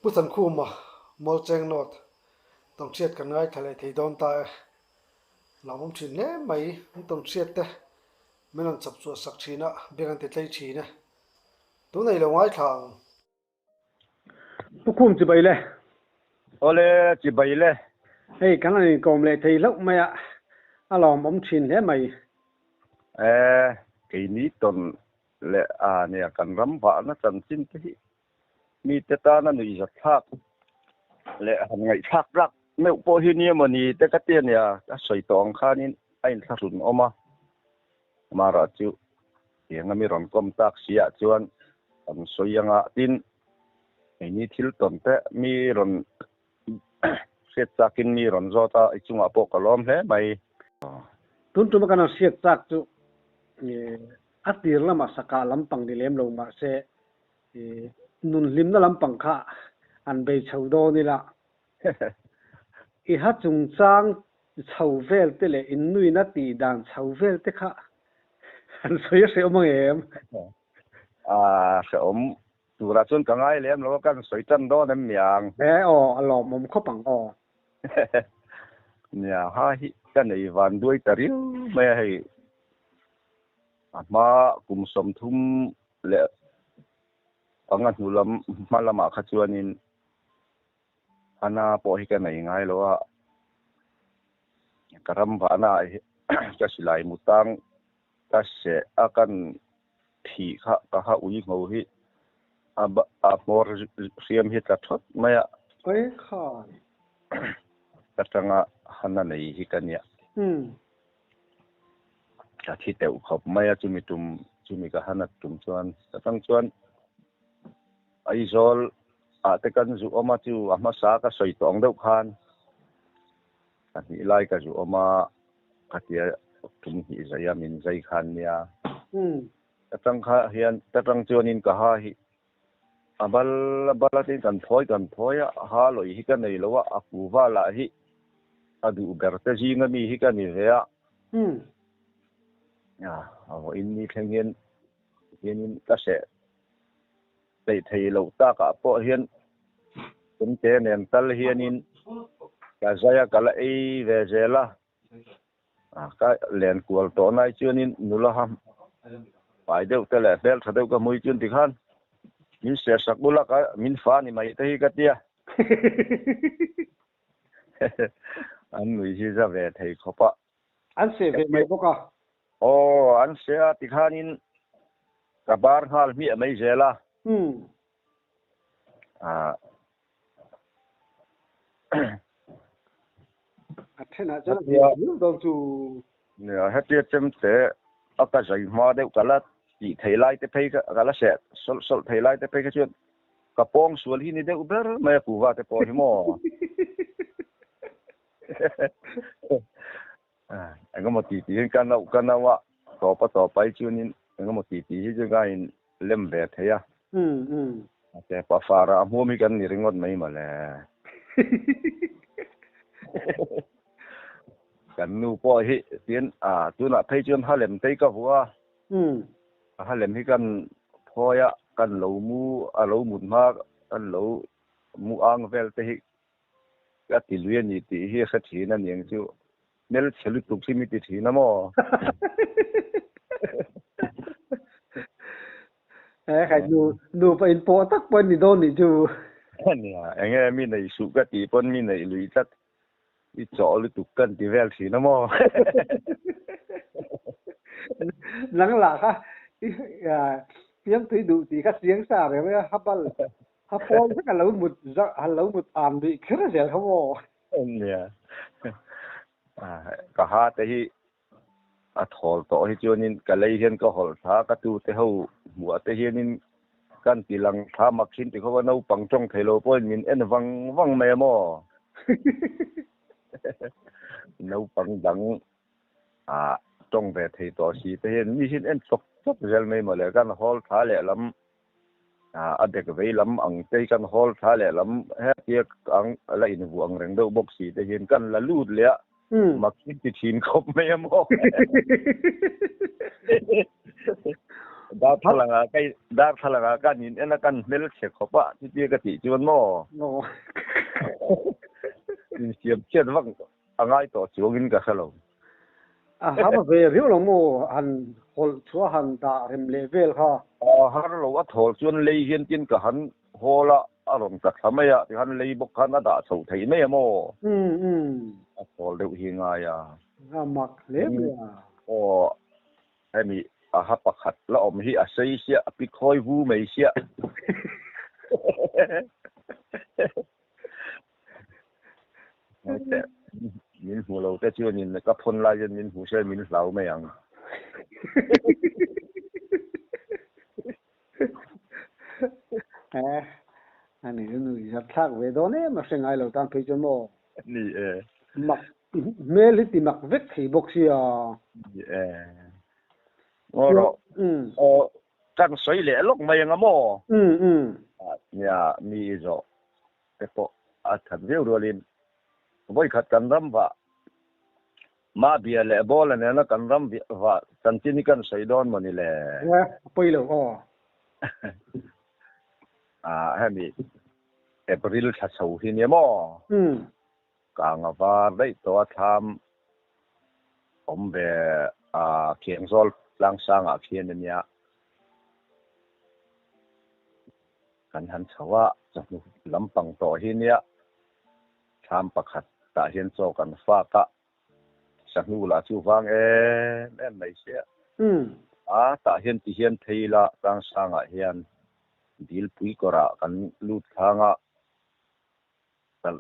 Pu Thankhuma, Mualcheng North, Tawnhriat kan ngaithla leh thei dawn ta e. Lawmawm thin hle mai, an tawnhriat te min rawn chawp chhuah sak thin a, beng an ti tlei thin e. Tunah i lo ngaithla ang. Pu Khum chibai le. Awle chibai le. Hei kan han inkawm leh thei hlauh mai a, a lawmawm thin hle mai. E, keini tawn leh a nia kan ram vahna chanchin te hi mite tana nuihzat thlak leh han ngaihthlak tlak meuh pawh hi nia mawni te ka ti a nia, ka sawi tawh ang khanin a inthlahrun awm a, Mara chu tiang a mi rawn kawm tak si ah chuan kan sawi anga tin keini thil tawn te mi rawn hriat chakin mi rawn zawt a, i chungah pawh ka lawm hle mai. Tun tuma kan han hriat chak chu a tir lamah sakah lampang ni lem lo mahse nun hlimna lampang kha an bei chho dawn ila. I ha chungchang chho vel te leh innuina tih dan chho vel te kha an sawi a hrehawm ang em? A hrehawm turah chuan ka ngai lem lo a, kan sawi tan dawn em miang? E aw, a lawmawm khawp ang aw. Nia, ha hi ka nei van duai ta riau mai a hei. A hma kum 35 hnu lam hma lamah kha chuanin Hana pawh hi ka nei ngai lo a, ka ram vahna ah hi ka silai mu tang ka seh a kan thih kha ka ha ui ngho hi a a hmawr hriam hi tla thawt mai a. Oi khai. Ka tanga Hana nei hi ka nia. Ka thi teuh khawp mai a chumi tum chumi ka Hana tum chuan ka tang chuan Aizawl ah te kan zu awm a chu a hmasa ka sawi tawh ang deuh khan ka hnih lai ka zu awm a ka tia tum hnih zai a min zai khan nia ka tang kha hian ka tang chuanin ka ha hi a bal a bal a tin kan phawi kan phawi a ha lawih hi ka nei lo a a kuva lah hi a duh ber te zinga mi hi ka ni ve a a vawiin ni thleng hian hianin ka seh Hleih thei loh takah pawh hian Chemte nen tal hianin ka zai a, ka la ei ve zel a, ka len kual tawh nai chuanin nula ha pai deuh te leh hmel tha deuh ka hmui chuan tikhan min ser sak ula ka min fa ni mai te hi ka tia. An nui hi za ve thei khawp a. An seh ve mai bawk a. Aw, an hre a tikhanin ka bar nghal hmiah mai zel a. Umm. Ah. A thenah chuan a hmel viau dawn chu. Nia, hetia chemte a ka zai hma deuh ka la tih thei lai te phei ka la seh sawlh sawlh thei lai te phei kha chuan ka pawng sual hi ni deuh ber mai a kuva te pawh hi maw. Engemaw ti ti hian ka nauh ka nauh a, tawp a tawp ai chuanin engemaw ti ti hi chu ka in lem ve thei a. Mahse pa fara a hmuam hi kan ni ringawt mai mawle. Kan nu pawh hi tin a tunah phei chuan ha lem tei ka vuah a. A ha lem hi kan phawi a, kan lo mu a lo mut hma kan lo mu ang vel te hi Ka ti lui a ni tih hi a hre thin a niang chu. Hmelchhe lutuk hi mi ti thin a maw? He khai nu nupa in pawh tak pawh ni dawn nih chu. Nia, enge mi neih suh ka tih pawn mi neih lui tlat i chawh lutuk kan ti vel thin a maw? Nang lah kha i fiamtui duh tih kha chiang sa reng mai a, habal Ha pawn vek a lo mut zar a lo mut am duih kher zel kha maw? Nia. Ka ha te hi a thawl tawh hi chuanin ka lei hian ka hawlh thla ka tu te ho hmuah te hianin kan ti lang thla mak thin ti khawp a naupang tawng thei lo pawhin min en vang vang mai a maw? Naupang dang ah tawng ve thei tawh si te hian mi hian en chawk chawk zel mai mawle kan hawl thla lehlam A bek vei lam ang te hi kan hawl thla leh lam hetia ang la invuah ang reng deuh bawk si te hian kan la lut leh a, mak hi ti thin khawp mai a maw? Darthlalang ah kai darthlalang ah kan in en a kan hmel chhe khawp a chutia ka tih chuan maw? Insiam chhiat vak a ngai tawh chuangin ka hre lo. A har ve riau lo maw han hawlh chhuah han dah rem leh vel kha? A har lo a thawl chuan lei hian tin ka han hawl a, a rawn tla thla mai a, tikhan lei bawk khan a dah chho theih mai a maw? A thawl deuh hi ngai a. A mak hle mai a. Aw Hemi aha pakhat la awm hi a sei siah, a pikhawi vu mai siah. Min hmu lo te chuanin ka phone lai hian min hmu se min hlau mai ang. Eh, ani chu nui zat thlak ve dawn em a hre ngai lo tan phei chuan maw? Ni e. Mak Hmel hi ti mak vek thei bawk sia. Ni e. Ngaw rawh. Aw kan sawi leh lawk mai anga maw? Nia mi i zawh te pawh a that viau rualin vawikhat kan ram vah mah bia leh bawla nena kan ram vah chanchin hi kan sawi dawn maw ni le? Nia a pawi lo aw. Hemi April thla chho hi nia maw? Kang a var daih tawh a thlam awm ve a Khiangzawl tlangsangah khian a nia. Kan han chho a, chawhnu lampang tawh hi nia. Thlam pakhat tah hian chaw kan fak a, sahnu lah chu vang em em mai sia. A tah hian ti hian phei ila tlangsangah hian dilpui kawrah kan lut thlang a. Kan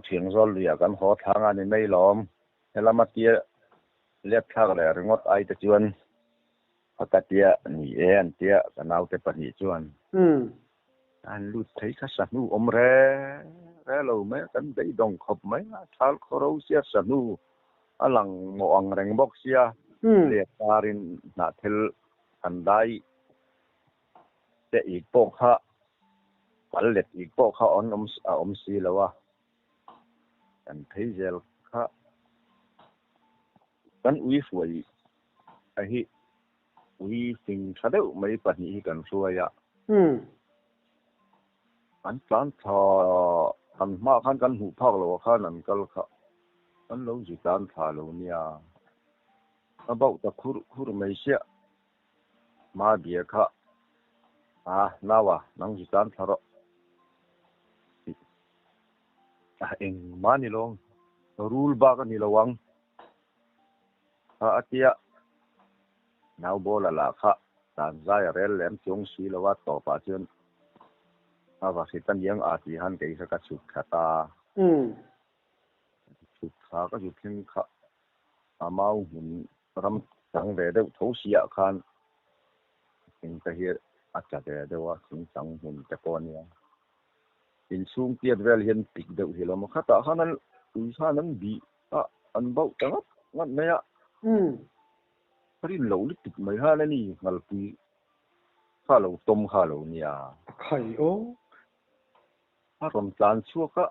thiang zawl luiah kan haw thlang a ni mai lawm. Helama tia let thlak leh ringawt ai te chuan ka tia ni e an tia ka naute pahnih chuan an lut thei kha sahnu awm re re lo mai a, kan beidawng khawp mai a, thal khaw ro sia sahnu a lang mawh ang reng bawk sia let tarin hnahthel an dai Te ik pawh kha pal let ik pawh kha an awm a awm si lo a, kan phei zel kha kan ui hruai a hi ui fing tha deuh mai pahnih hi kan hruai a. An tlan thla kan hma khan kan hmuh phak loh ah khan an kal kha an lo zu tlan thla lo nia, a bauh ta khur khur mai siah. Hma bia kha a nau a, nang zu tan thla rawh tih a engmah a ni lo ang, rul bak a ni lo ang kha a tia, nau bawla lah kha tan zai a rel lem chuang si lo a, tawpah chuan a va hrit a niang a tih han kei kha ka chhuk thla ta. Chhuk thla ka zu thleng kha a mau hmun ram chang ve deuh tho siah khan thing te hi a tla ve deuh a, thing chang hmun te pawh a nia. Inchhung tiat vel hian pik deuh hi lo maw? Khatah khan an ui khan an bih a, an bauh ta ngawt ngawt mai a. Ka rin loh lutuk mai khan a ni, ngalpui kha lo tawm kha lo nia. A khai aw. A rawn tlan chhuak a,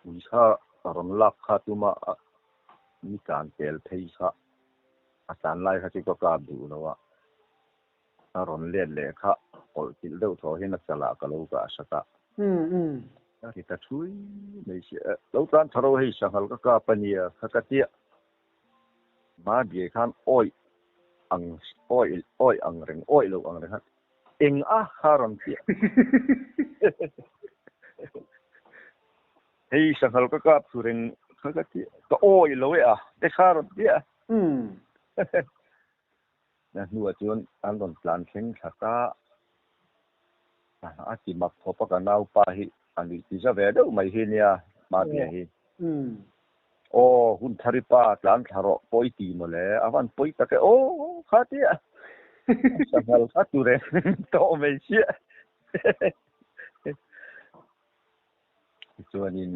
ui kha a rawn lak kha tuma mi tlan tel phei kha a tlan lai kha chu ka kap duh lo a, a rawn let leh kha kawlh kilh deuh thaw hian a chalah ka lo kah sak a. A ri ta thui mai si a, lo tlan tha ro hei sanghal ka kap a nia kha ka tia, ma biai khan awih ang awih awih ang reng awih loh ang reng kha Eng a kha rawn piah. Hei sanghal ka kap thu reng kha ka ti ka awi lo e a te kha rawn piah. Na hnuah chuan an rawn tlan thleng thla ta a ti mak khawp a ka naupa hi a nuih ti za ve deuh mai hi nia Mabia hi. Aw hun thari pa tlan thla rawh pawi ti mawle a van pawi tak e aw kha tia sanghal kha tu reng tawh mai chiah tichuanin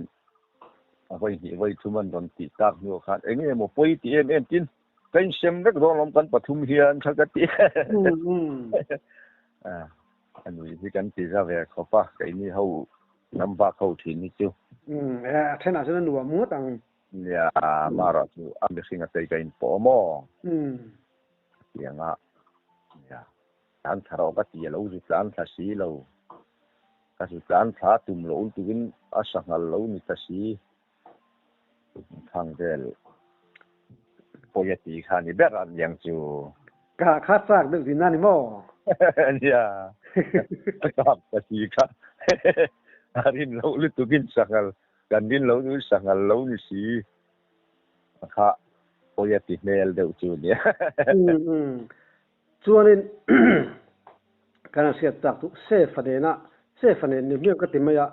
a vawi hnih vawi thum an rawn tih tak hnuah khan eng nge maw pawi ti em em tin ka insem vek dawn lawm kan pathum hian kha ka ti a nui hi kan ti za ve khawp a keini ho Ram vak ho thin hi chu. Umm e a thenah chuan a nuam ngawt ang. Nia mara chu a mihring a chei ka in pawh maw? Umm. Tianga nia. Tlan thla rawh ka ti a lo zu tlan thla si lo. Ka zu tlan thla tum loh lutukin a sanghal lo ni ta si. Thang vel pawi a ti kha ni ber a niang chu. Ka kha chak deuh din a ni maw? Nia, ka chak ka ti kha a rin loh lutukin sanghal kan rin loh chu sanghal lo ni si. Kha pawi a ti hmel deuh chu nia. Chuanin kan han hriat tak chu Sefa nena Sefa nen ni hmiang ka ti mai a,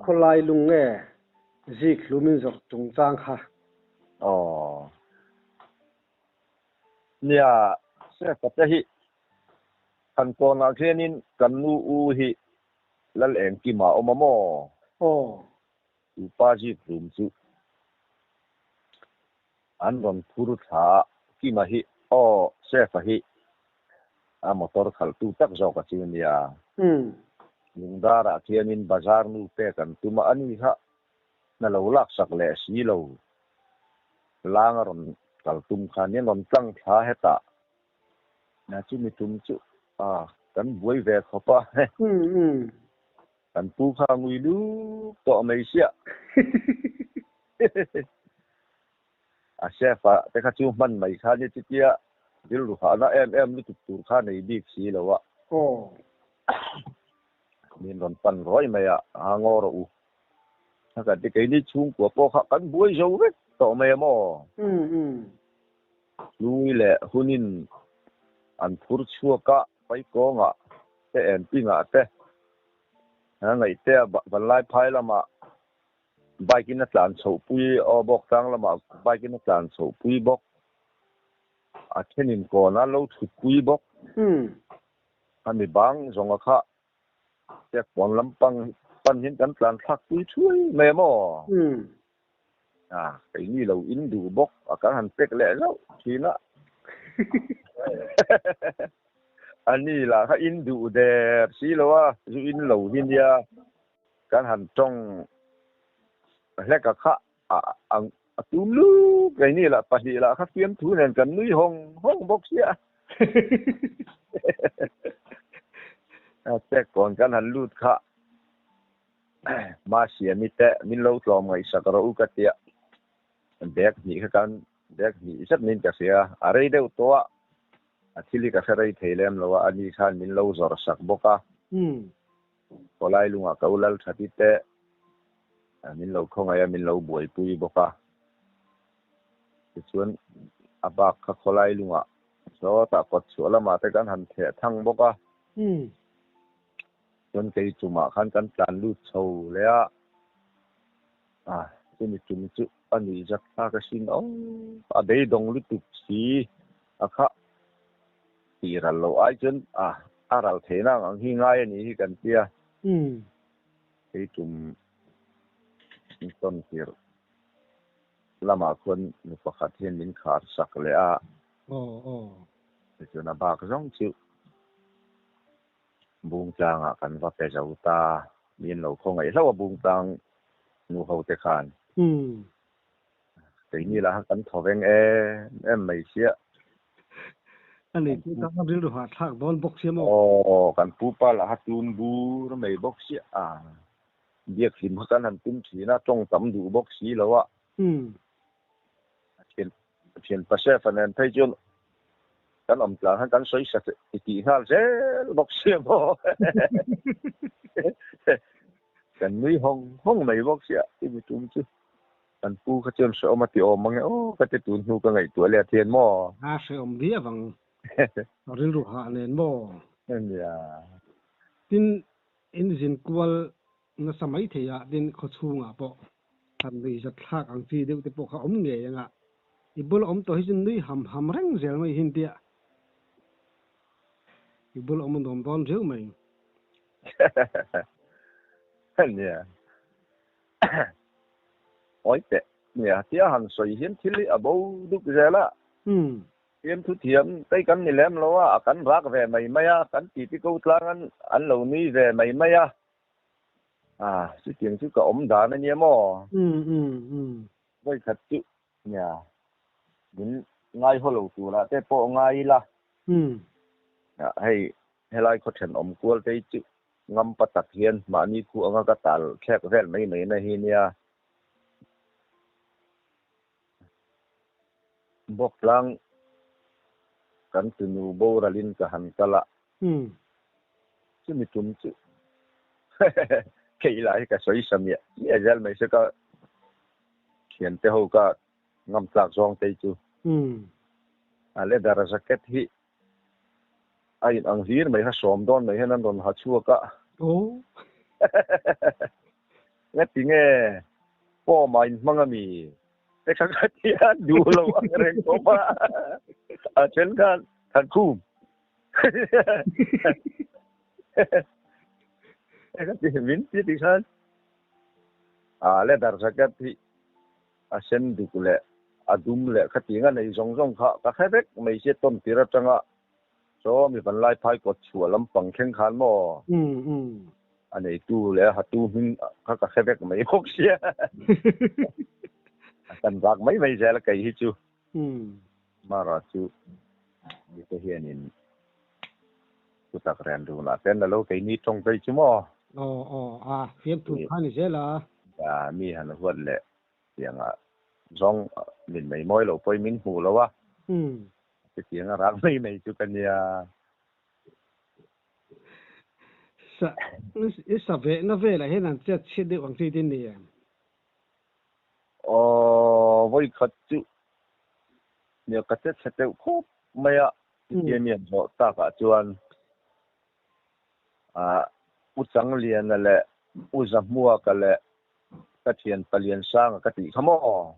khawlai lung nge zik hlumin zawrh chungchang kha. Aw. Nia, Sefa te hi han kawnah khianin kan nu u hi Lal Engkima a awm a maw? Aw. Chu pa zik hlum chu An rawn phur thla a, Kima hi aw Chef-a hi a motor khalhtu tak zawk a chu nia. Lungdarah khianin bazar nu pek an tum a, ani kha hna lo laksak leh si lo. Lang a rawn kal tum khan in rawn tlang thla hetah. Na chumi tum chu a kan buai ve khawp a. Kan pu kha ngui luk tawh mai sia. A chef ah te kha chu hman mai kha ni chutia rilru hahna em em lutuk tur kha nei bik si lo a. Aw. Min rawn pan ruai mai a, a ngaw rawh u. A kan ti keini chhungkua pawh kha kan buai zo vek tawh mai a maw? Hlui leh hunin an phur chhuak a, Paikawngah te Enpingah te Ngaihtea Vanlai phai lamah bike in a tlan chhoh pui aw bawk tlang lamah bike in a tlan chhoh pui bawk a thenin kawn a lo thut pui bawk a mi bang zawnga kha step pawn lampang pan hian kan tlan thlak pui thuai mai a maw a keini lo in duh bawk a kan han pek leh zauh thin a a ni lah kha in duh der si lo a zu in lo hi nia kan han tawng hlek a kha a tum luk keini lah pahnih lah kha fiamthu nen kan nui hawng hawng bawk sia a check kawn kan han lut kha. Masiami te min lo tlawm ngaihsak rawh u ka tia bag hnih kha kan bag hnih zet niin ka hria a rei deuh tawh a a thil hi ka hre rei thei lem lo a ani khan min lo zawrh sak bawk a khawlai lungah ka u lal thati te min lo khawngaih a min lo buaipui bawk a tichuan a bak kha khawlai lungah sawtah kawt chhuah lamah te kan han theh thang bawk a. Chuan kei chumah khan kan tlan lut chho leh a, a chumi tum chu a nuih zat thlak asin aw, a beidawng lutuk si a kha tih ral loh ai chuan a a ral theihna ang ang hi ngai a nih hi kan tia. Kei tum tawn tirh lamah khuan nu pakhat hian min khar sak leh a, tichuan a bak zawng chu Bungtlangah kan va pe zo ta, min lo khawngaih hlauh a Bungtlang nu ho te khan. Keini lah kha kan thaw veng em em mai chiah. A nei chu ka rilru hahthlak dawn bawk sia maw? Aw, kan pupa lah kha tum bur mai bawk sia. Biak hlim kha kan han tum thin a, tawng tam duh bawk si lo a. Thianpa Chef-a nen phei chuan kan awm tlang khan kan sawi sa ti tih nghal zel bawk sia maw. Kan nui hawng hawng mai bawk sia ti mi tum chu. Kan pu kha chuan hrehawm a ti awm ang e aw ka ti tun hnu ka ngaihtuah leh a thian maw. A hrehawm viau ang. Rilru hah nen maw. Nia. Tin, in zin kual nasa mai thei a, tin khawchhungah pawh han nui zat thlak ang chi deuh te pawh kha awm ngei ang a, i bula awm tawh hi chu nui ham ham reng zel mai hin tia i bula awm a nuam dawn riau mai. Nia. Awi teh. Nia, tia han sawi hian thil hi a bo duk zel a. Fiam thu thiam tei kan ni lem lo a, a kan rak ve mai mai a, kan titi ko tlang an an lo nui ve mai mai a. A, chutiang chu ka awm dan a nia maw? Vawi khat chu nia, min ngai haw lo turah te pawh ngai ila. Hei helai khaw thenawm kual te hi chu ngam pa tak hian mahni khu anga ka tal thlek vel mai mai na hi nia. Bawktlang kan tunu boralin ka han kal a. Chumi tum chu kei lah hi ka sawi sa miah miah zel mai se ka thiante ho ka ngam tlak zawng te chu. A leather jacket hi a in ang hlir mai kha sawm dawn mai hian an rawn ha chhuak a. Ngati nge form ah in hmang ami? Te kha ka ti a, duh lo ang reng khawp a. A then khan than khum. Te kha ti min ti ti khan. A leather jacket hi a sen duk leh a dum leh khatiang a nei zawng zawng kha ka hre vek mai sia tawn tir atanga Saw mi van lai phai kawt chhuah lampang thleng khan maw a neitu leh a hatu hming kha ka hre vek mai bawk sia. A tan vak mai mai zel a kei hi chu. Mara chu mite hianin thutak ren runah te an la lo keini tawng phei chu maw. Aw aw a fiamthu kha ni zel a. Mi han huat leh tianga zawng min mai mawi lo pawhin min hmuh lo a. Chutiang a rak mai mai chu ka nia. Sa, i sa vehna velah hian an chet chhiat deuh ang chi te ni em? Aw, vawi khat chu nia ka chet chhe deuh khawp mai a, chutia mi an zawh takah chuan ah U Changliana leh U Zahmuaka leh ka thian Paliansanga ka tih kha maw?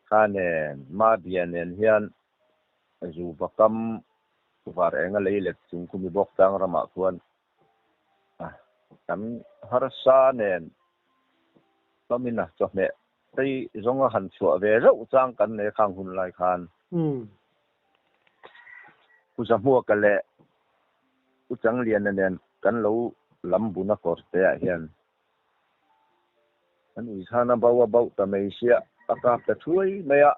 Kha nen, Mabia nen hian Zuva kam var enga lei let chung khumi bawk tlang ramah khuan kan harsa nen hlawmin a chawhmeh tei zawnga han chhuah ve zauh chang kan nei khang hun lai khan. Pu Zahmuaka leh Pu Changliana nen kan lo lam buna kawr te ah hian An ui khan a bo a bauh ta mai sia, a kap ta thuai mai a,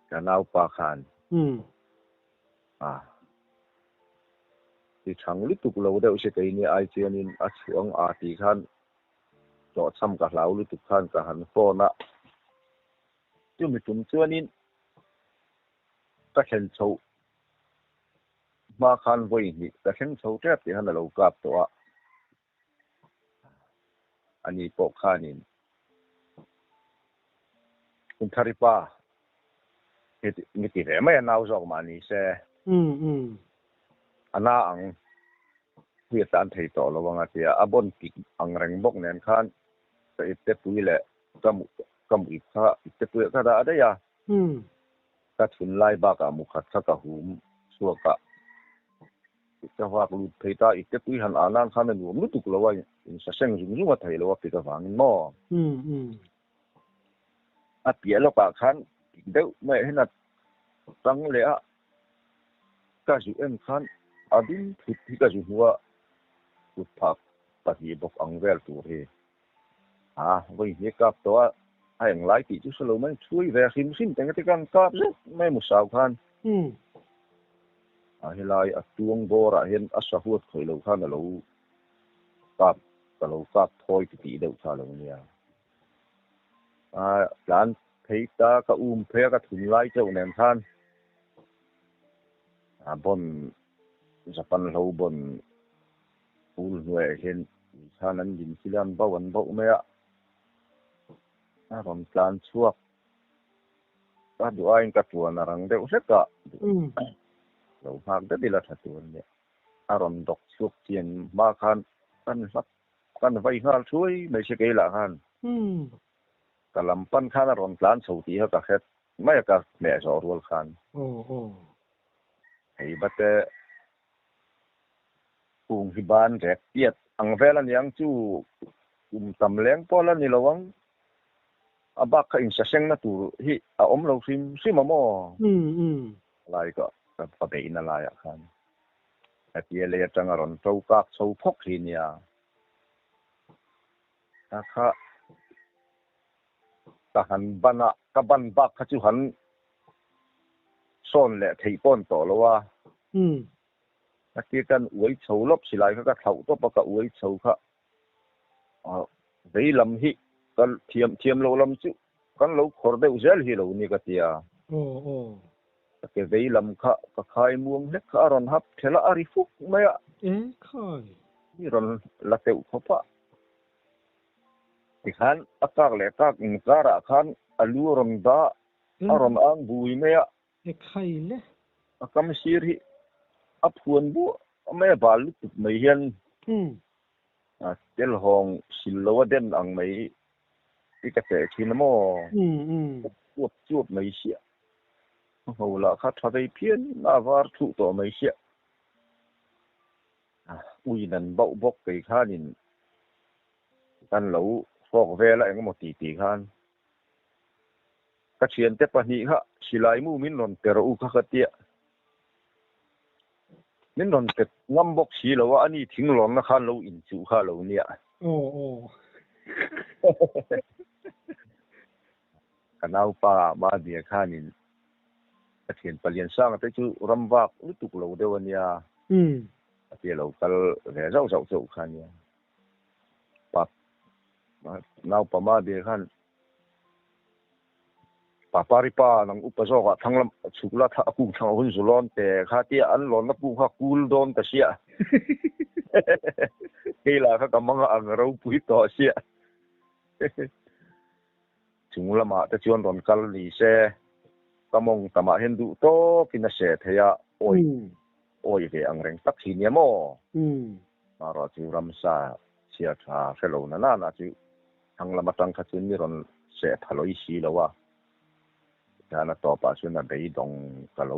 ka naupa khan a ti thang lutuk lo deuh se keini ai chuanin a chhuang a tih khan hlawhchham ka hlau lutuk khan ka han phone a, chumi tum chuanin ka thlen chhoh hma khan vawi hnih ka thleng chho tep tih khan a lo kap tawh a. Ani pawh khanin Kunthari pa mi ti ve mai a nau zawk mah ni se a na ang hui a tlan thei tawh lo ang a tia a bawn pik ang reng bawk nen khan ka ipte pui leh ka ka mu ip kha ipte pui ah ka dah daih a ka chhun lai bakah mu khat kha ka hum chhuak a. Ka vak lut phei ta, i te pui han ah nan khan a nuam lutuk lo a, in sa seng zung zung a thei lo a pik avangin maw? A piah lawkah khan pik deuh mai ah hian a tang leh a, ka zu en khan a ding thut hi ka zu hmu a, kut phah pahnih bawk ang vel tur hi. A, vawi hnih kap tawh a, a englai tih chu hre lo mai, chhui ve hrim hrim teng te khan kap zet mai musau khan. A helai a tuang bawrah hian a sahuat khawih lo khan a lo kap ka lo kap thawi ti tih deuh kha a lo nia. A tlan phei ta ka um phei a ka thun lai chauh nen khan a bawn Japan hlo bawn pool hnuaiah hian ui khan an din thil a an bauh an bauh mai a, a rawn tlan chhuak. Ka duh aiin ka tuan a rang deuh hlek a, lo nghak deuh ila tha tur a nia. A rawn dawk chhuak chian hma khan kan hlap kan vai nghal thuai mai se kei lah khan. Ka lam pan khan a rawn tlan chho tih kha ka hret mai a ka hmeh zawh rual khan. Hei bate kung hi ban rek piat ang vel a niang chu kum tam leng pawh la ni lo ang. A bak kha insasengna tur hi a awm lo hrim hrim a maw? Lai ka ka beihna laiah khan hetia lei atanga rawn to kak chho phawk hi nia. A kha ka han ban a, ka ban bak kha chu han. Sawn leh theih pawn tawh lo a. Ka tir kan uai chho lawp silai kha ka thlauh tawp a ka uai chho kha vei lam hi ka thiam thiam loh lam chu kan lo khawr deuh zel hi lo ni ka ti a. Ka ke vei lam kha ka khai muang hlek kha a rawn hap thelh a a ri fuk mai a. E khai. Mi rawn la teuh khawp a. Tikhan a kak leh kak inkarah khan a lu a rawn dah A rawn ang bui mai a. E khai le. A kam sir hi a phuan buah mai a bal lutuk mai hian a telhawng sil lo a den ang mai hi ka teh thin a maw? Chuap chuap mai siah. A ho lah kha tha vei phian a var thuh tawh mai siah. Uin an bauh bawk kei khanin kan lo hrawk vel a engemaw ti ti khan. Ka thiante pahnih kha silai mu min rawn pe rawh u kha ka tia. Min rawn pe ngam bawk si lo a, ani thinglawnna khan lo inchuh kha lo nia. Aw aw. Ka naupa Mabia khanin ka thian Paliansanga te chu ram vak lutuk lo deuh a nia. A tia lo kal ve zauh zauh chauh kha nia. Pa naupa Mabia khan Papari pa nang upa zawkah thlang lam chhuk la a kung thlang hun zu lawn te kha tia an lawnna kung kha kul dawn ta sia. Kei lah kha ka manga ang ropui tawh sia. Chung lamah te chuan rawn kal ni se ka mawng tamah hian duh tawkin a seh thei a, awi awi ve ang reng tak hi nia maw? Marawh chu ramsa chhia tha hre lo na nana chu Thlang lam atang kha chuan mi rawn seh tha lawih si lo a, tihian a tawpah chuan a beidawng ka lo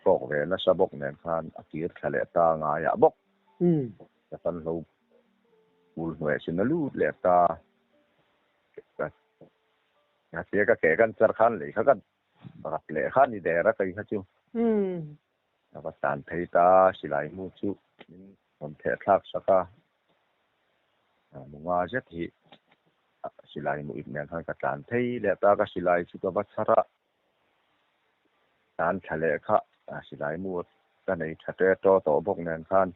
hlawk ve nasa bawk nen khan a kir thla leh ta ngaiah bawk. Ka tan hlo pul hnuaiah chuan a lut leh ta. Ka tia ka ke kan char khan lei kha ka rap leh kha ni der a kei kha chu. A va tlan phei ta, silai mu chu min rawn theh thlak sak a, Munga zet hi silai mu ip nen khan ka tlan phei leh ta, ka silai chu ka va chhar a, tlan thla leh kha silai mu ka nei tha te to tawh bawk nen khan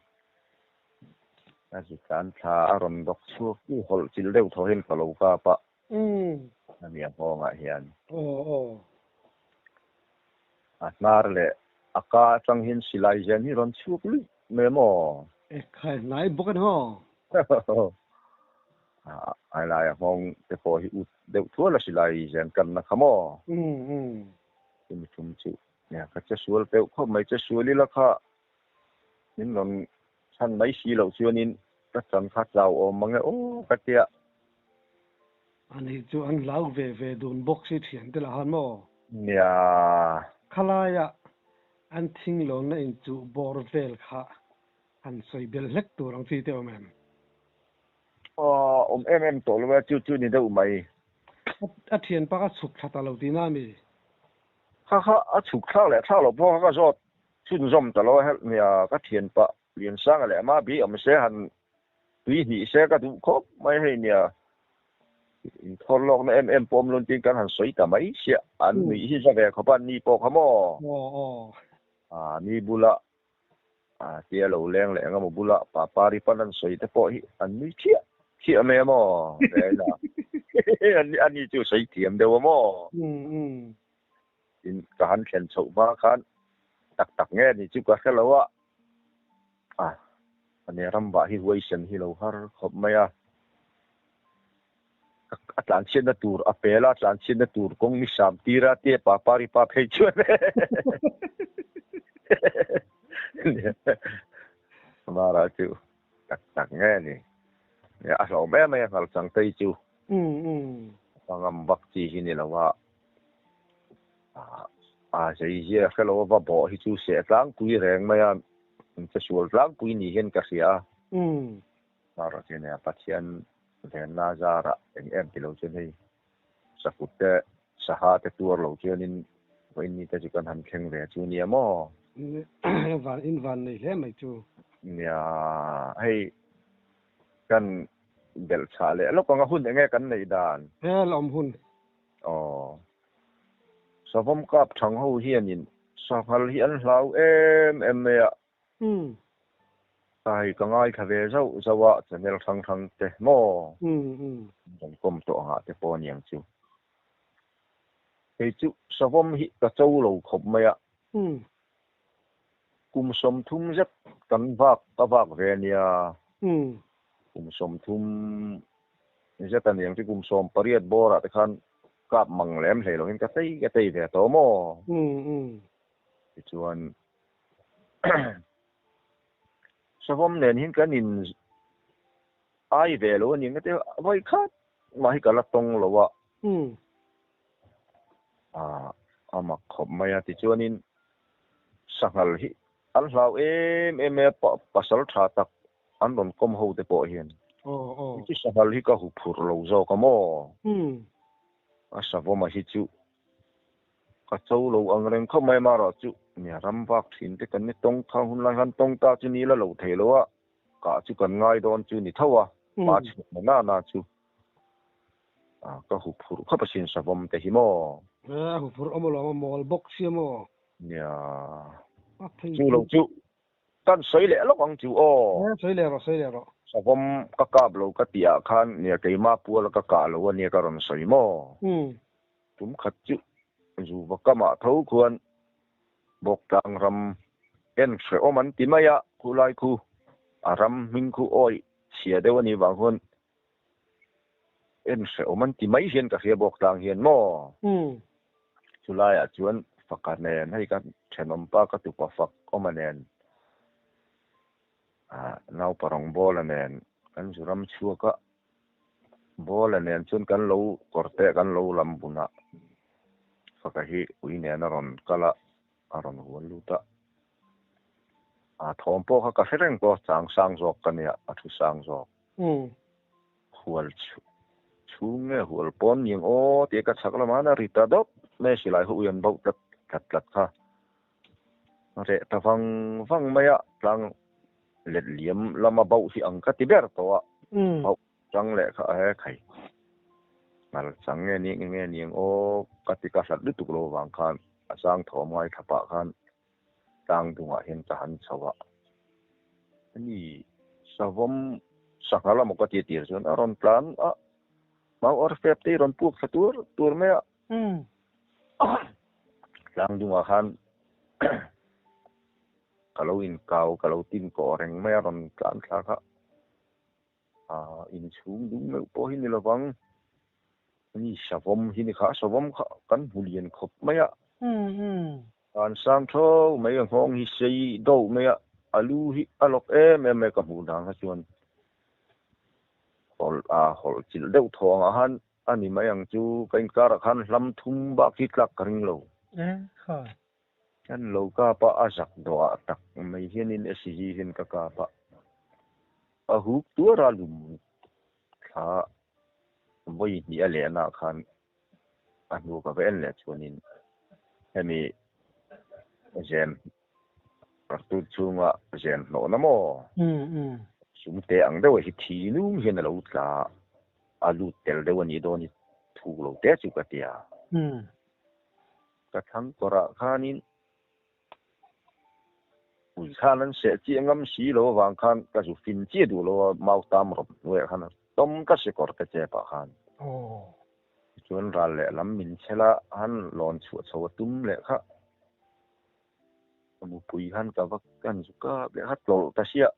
ka zu tlan thla a rawn dawk chhuak chu hawlh chilh deuh thaw hian ka lo kap a, a nia nghawngah hian. A hnar leh a ka atang hian silai zen hi rawn chhuak luih mai a maw? E khai hnai bawk a ni haw. A laia nghawng te pawh hi ut deuh thual a silai zen kanna kha maw? Chumi thum chu nia ka che sual peuh khawp mai che sual ila kha min rawn chhan mai si loh chuanin ka chan kha chau awm mang e aw ka tia. Ani chu an hlau ve ve dun bawk si thian te lah han maw? Nia. Khalaia an thinglawnna inchuh bawr vel kha han sawi bel hlek tur ang chi te awm em? Aw, awm em em tawh lo e, chu chu ni deuh mai. A thianpa kha chhuk thla ta lo tihna a mi? Kha kha a chhuk thlak leh thlak loh pawh kha ka zawt chhunzawm ta lo a, helh nia ka thianpa Liansanga leh ama bi awm se han Tui hnih se ka duh khawp mai hei nia. Inthawr lawkna em em pawh awm lo tiin kan han sawi ta mai sia. An nuih hi za ve khawp a, ni pawh kha maw? A ni bula tia lo leng leh engemaw bula Papari pan an sawi te pawh hi an nui thiah thiah mai a maw? A ni chu sawi thiam deuh a maw? Tin, ka han thlen chhoh hma khan tak tak nge ni chu ka hre lo a. A, ania ram vah hi huaisen hi lo har khawp mai a. A tlanchhiatna tur a pel a, tlanchhiatna tur kawng mi sam tir a tia pa pari pa phei chuan Mara chu tak tak nge ni. A hlawm em mai a nghal chang tei chu. A ngam vak chi hi ni lo a. A zeizia hre lo a va bawh hi chu seh tlangpui reng mai a, che sual tlangpui ni hian ka hria a. Erawh chu nia Pathian venna zarah eng em ti lo chuan hei sakut te saha te tuar lo chuanin vawiin ni te chu kan han thleng ve chu nia maw? Van in van nei hle mai chu. Nia hei kan belh chhah leh lawk ang a hun enge kan neih dan? Hel awm hun. Aw. Savawm kap thang ho hianin Sanghal hi an hlau em em mai a. Ka hei ka ngaithla ve zauh zauh a, channel hrang hrang te maw? Kan kawm tawh angah te pawh aniang chu. Kei chu savawm hi ka cho lo khawp mai a. Kum 30 zet kan vak ka vak ve ania. Kum 30 zet aniang chu kum 18 bawrah te khan kap mang lem hlei lovin ka tei ka tei ve tawh maw? Tichuan savawm nen hian kan in ai ve lo aniang ka ti a, vawi khat mah hi ka la tawng lo a. A mak khawp mai a, tichuanin sanghal hi an hlau em em mai a, pasal tha tak an rawn kawm ho te pawh hian. Chu sanghal hi ka hu phur lo zawk a maw? A savawma hi chu ka cho lo ang reng khawp mai amaherawh chu nia ram vak thin te kan ni tawng khang hun lai khan tawng ta chu ni la lo thei lo a, kah chu kan ngai dawn chu ni tho a, pa chhuak na na na chu. Ka hu phurh khawp asin savawm te hi maw? A hu phurh awm alawm a mawl bawk sia maw? Nia. Chu lo chu kan sawi leh lawk ang chu aw. E sawi leh rawh sawi leh rawh. Savawm ka kap lo ka tih ah khan nia keimah pual ka kah lo ania ka rawn sawi maw? Tum khat chu zuva kamah tho khuan Bawktlang ram en hrehawm an ti mai a, khulai khu a ram hming khu awih chhia deuh anih vang khuan En hrehawm an ti mai hian ka hria bawk tlang hian maw? Chulaiah chuan faka nen hei ka thenawmpa ka tupa fak awma nen ah nauparang bawla nen kan zu ram chhuak a, bawla nen chuan kan lo kawr te kan lo lam bun a, faka hi ui nen a rawn kal a, a rawn hual lut a. A thawm pawh kha ka hre reng pawh chang sang zawk ka nia, a thu sang zawk. Hual chhung nge hual pawn niang aw tia ka chhak lamah a ri ta dawp mai a silai ho ui an bauh tlat tlat tlat kha. A reh ta vang vang mai a, tlang let liam lama bauh hi ang ka ti ber tawh a, bauh chang leh kha a he khai. Ngal chang nge ni nge niang aw ka ti ka hlat lutuk lo vang khan a sang thawm ngaithla pah khan tlang dungah hian ka han chho a, ani savawm sangha emaw ka ti tir chuan a rawn tlan a, mau ar fep te hi rawn puk thla tur tur mai a, tlang dungah khan ka lo inkau ka lo tin kawh reng mai a rawn tlan thla kha. A inchhung dung meuh pawh hi ni lovang. Ani savawm hi ni kha, savawm kha kan hmu lian khawp mai a. Kan sang tho mai a, nghawng hi sei deuh mai a, a lu hi a lawk em em mai ka hmuh dan kha chuan hawlh a hawlh chilh deuh thaw angah khan a ni mai ang chu ka inkarah khan hlam thum bak hi tlak ka ring lo. Kan lo kap a, a zak dawh ah tak mai hianin SCG hian ka kap a, a huk tuar a lum thla vawi hnih a lehna ah khan a hnu ka va en leh chuanin hemi zem kartut chhunga zem hnawhna maw sum te ang deuh hi thi nung hian a lo tla a lut tel deuh a nih dawn hi thuk lo te chu ka ti a. Ka thlang kawrah khanin ui khan an seh chiah ngam si lo avang khan ka zu fin chiah duh lo a, mau tam rawp hnuaiah khan a tawm ka sikawr te chepah khan. Tichuan ral lehlam min chhel a, han lawn chhuah chho a tum leh kha ka mupui khan ka va kan zu kap leh kha tlawlh ta siah.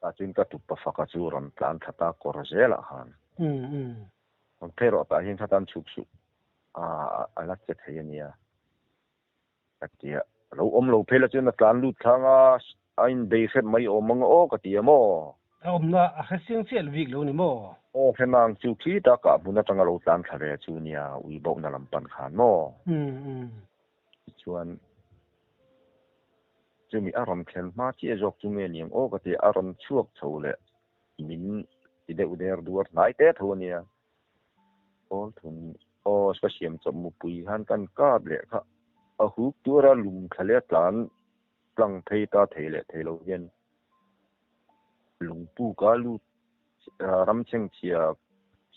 Tah chuan ka tupa faka chu rawn tlan thla ta kawr zelah khan. Rawn phei rawh tah hian khatan chhuk suh a a la che thei a nia ka ti a, lo awm lo phei la chuan a tlan lut thlang a, a inbei hrep mai awm ang aw ka ti a maw? A awmna a hre chiang chiah lo bik lo ni maw? Aw hre nang chu khita kah hmun atanga lo tlan thla ve chu nia ui bohna lam pan khan maw? Tichuan chumi a rawn thlen hma chiah zawk chu nge niang aw ka ti a, a rawn chhuak chho leh min ti deuh der duar hnai te tho a nia. Pawl thun aw ka siam chawp mupui hian kan kap leh kha a huk tur a lum thla leh a tlan tlang phei ta thei leh thei lo hian lungpuk a lut ram chhengchhia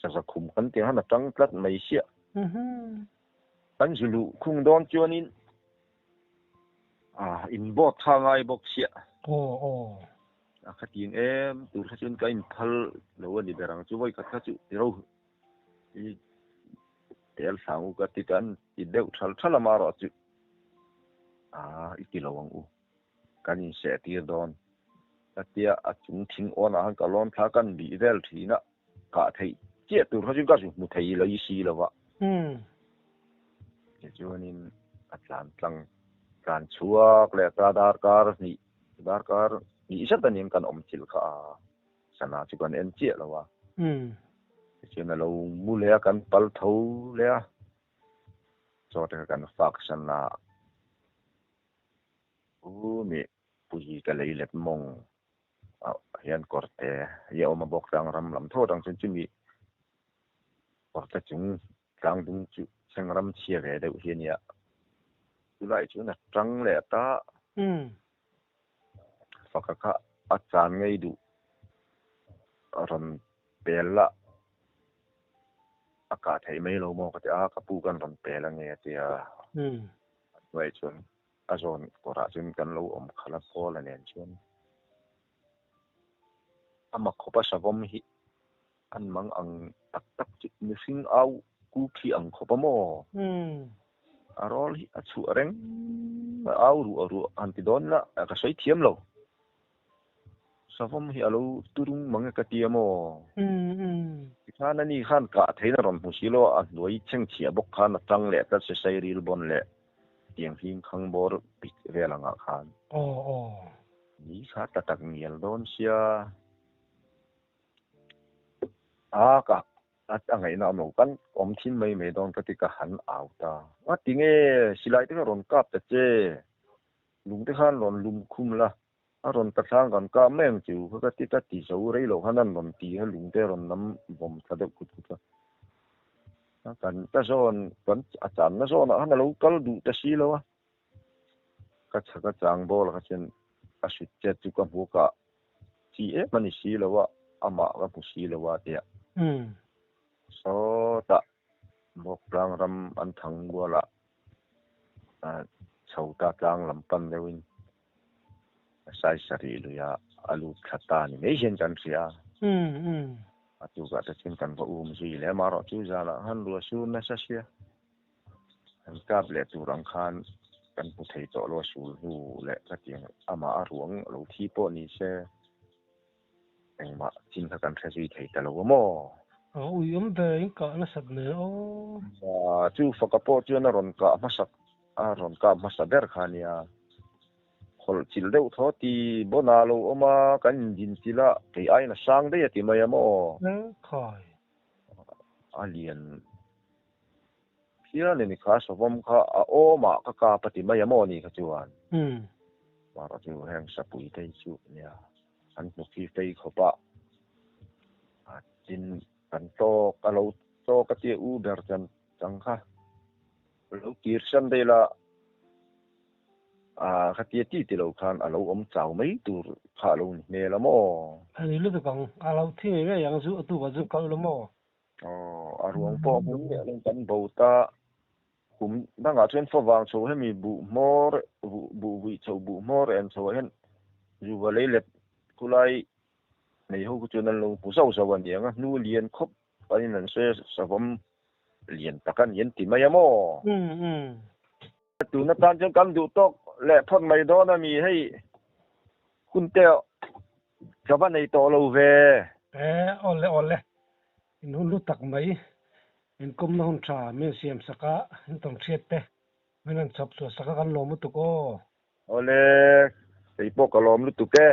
saza khum kan tih ang khan a tang tlat mai siah. Kan zu luh khung dawn chuanin. A in boat kha ngai bawk chiah. Aw aw. A khatiang em tur kha chuan ka inphal lo a ni ber ang chu vawi khat kha chu tiro i tel thlang u ka ti ta an ti deuh thal thal a marawh chu a i ti lo ang u kan inseh tir dawn ka tia a chung thing awn ah khan ka lawn thla kan bih vel thin a kah theih chiah tur kha chu ka zu hmu thei lo i si lo va. Tichuanin a tlan tlang tlan chhuak leh ta darkar hnih darkar hnih zet aniang kan awm thil kha a sana chu kan en chiah lo a. Tichuan a lo mu leh a kan pal tho leh a chaw te kha kan fak san a u mi puhi ka lei let mawng ah hian kawrte hi a awm a bawk tlang ram lam tho atang chuan chumi kawrte chung tlang dung chu thleng ram chhia ve deuh hi a nia chulai chuan a tang leh ta faka kha a chan ngei duh a rawn pel la a kah theih mai lo maw ka ti a ka pu kan rawn pel ange a tia a hnuai chuan A zawn kawrah chuan kan lo awm khalh a, Paula nen chuan a mak khawp a savawm hi an mang ang tak tak chu mihring au ku khi ang khawp a maw? A rawl hi a chhuah reng a, au ruah ruah han ti dawn la ka sawi thiam lo. Savawm hi a lo turung mang e ka ti a maw? Tikhan ani khan kah theihna rawn hmu si lo a, a hnuai chhengchhiah bawk khan a tang leh tlat sesai ril bawn leh tiang hling khang bawr pik vel angah khan. Aw aw. Ni kha ta tak ngial dawn sia. A ka a ngaihna awm lo kan awm thin mai mai dawn ka ti ka han au ta. A tinge silai te kha rawn kap ta che. Lung te khan rawn lum khum la. A rawn ta thlang kan kap mai ang chu kha ka ti ka ti zo rei loh khan an rawn ti kha lung te rawn lam vawm thla deuh khut khut a. Kan ka zawn kan a channa zawnah khan a lo kal duh ta si lo a. Ka chhak a chang ball kha chuan a sut chet chu ka hmu ka chi em a ni si lo a, amah ka hmu si lo a tia. Sawtah Bawktlang ram an thang mualah chho ta tlang lam pan deuhin Sai sarih luia a lut thla ta ni mai hian kan hria a. A tukah te chuan kan va um zui leh amaherawh chu zanah khan ruah sur nasa sia. Kan kap leh tur ang khan kan hmu thei tawh lo a sul hnu leh khatiang amah a ruang lo thi pawh ni se engmah chin kha kan hre zui thei ta lo a maw? A ui awm ve in kah nasat nen aw. Chu faka pawh chuan a rawn kah hmasak a rawn kap hmasa ber kha nia. Khawlh chilh deuh thaw ti bawn a lo awm a, kan indin chilh a, kei aiin a sang daih a ti mai a maw? Khai. A lian phian a ni kha, savawm kha a awmah ka kap a ti mai a maw ni kha chuan. Mahra chu heng sapui te hi chu nia an hmu khi fei khawp a, tin kan tawk a lo tawk a tia u ber chan chang kha lo kir san daih la. A khatia ti ti lo khan a lo awm chau mai tur kha a lo ni hmel a maw? A ni lutuk ang, a lo thi ngei ngei ang zu a tukah chu kal lo maw? Aw, a ruang pawh hmu miah lo kan bo ta. Kum dangah chuan favang chho hemi buh hmawr buh vui chho buh hmawr en chho ah hian zuva lei let khulai nei ho khu chuan an lo hmu zauh zauh a niang a, hnu lian khawp panin an sawi a, savawm lian tak a ni an ti mai a maw? Tun atan chuan kan duh tawk leh phawt mai dawn a mi hei hun te ka va nei tawh lo ve. E awle awle in hun hlu tak mai in kawmna hun tha min siam sak a in tawng hriat te min rawn chhawp chhuah sak a kan lawm lutuk aw. Awle kei pawh ka lawm lutuk e.